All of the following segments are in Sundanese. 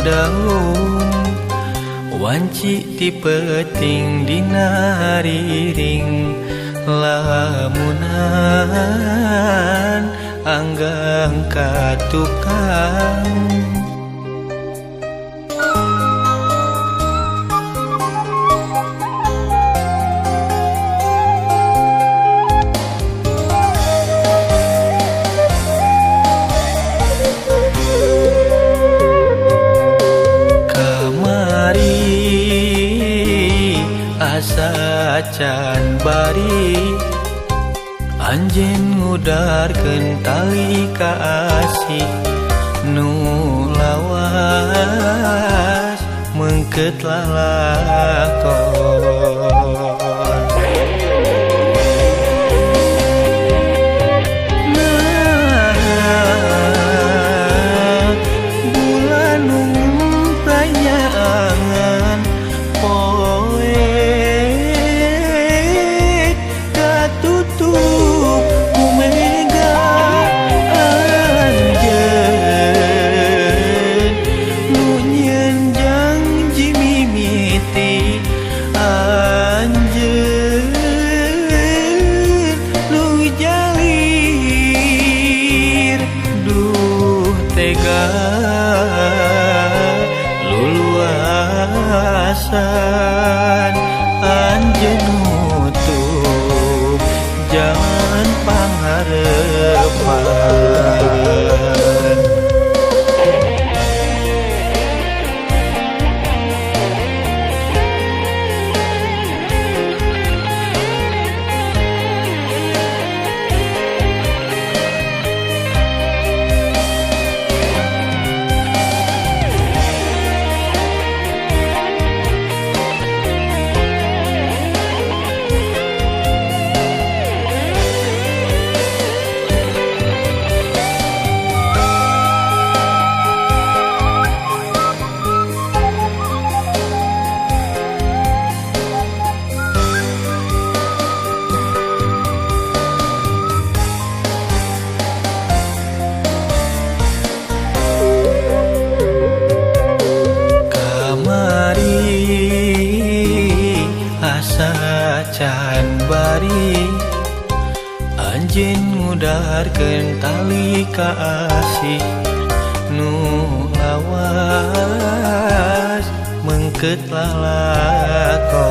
daung wanci ti peuting dina riring lamunan anggang ka tukang. Asa can bari anjeun ngudarkeun tali kaasih nu lawas meungkeut lalakon. Nah, bulan nu ngumprayangan poe katutup ku mega anjeun nu nyieun janji mimiti anjeun nu jalir duh tega luluasan anjeun nutup jangan pangharepan. Asa can bari anjeun ngudarkeun tali kaasih nu lawas meungkeut lalakon.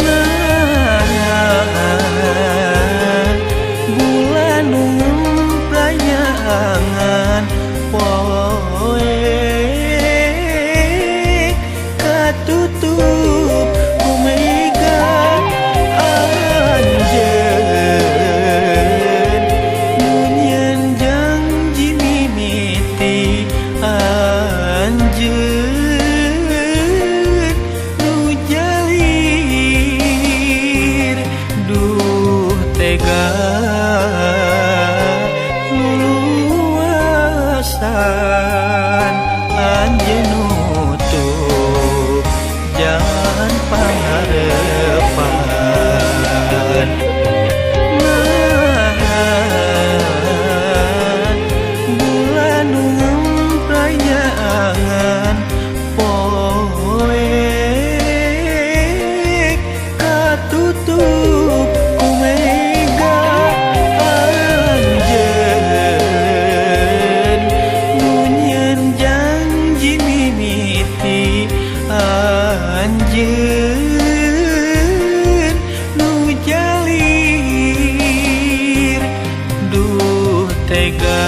Nah, bulan nu ngumprayangan poe katutup ku mega anjeun nu nyieun janji mimiti anjeun nu jalir duh tega luluasan anjeun nutup jangan pangharepan. Nah, bulan nu ngumprayangan poe katutup ku mega anjeun nu nyieun janji mimiti anjeun nu jalir duh tega.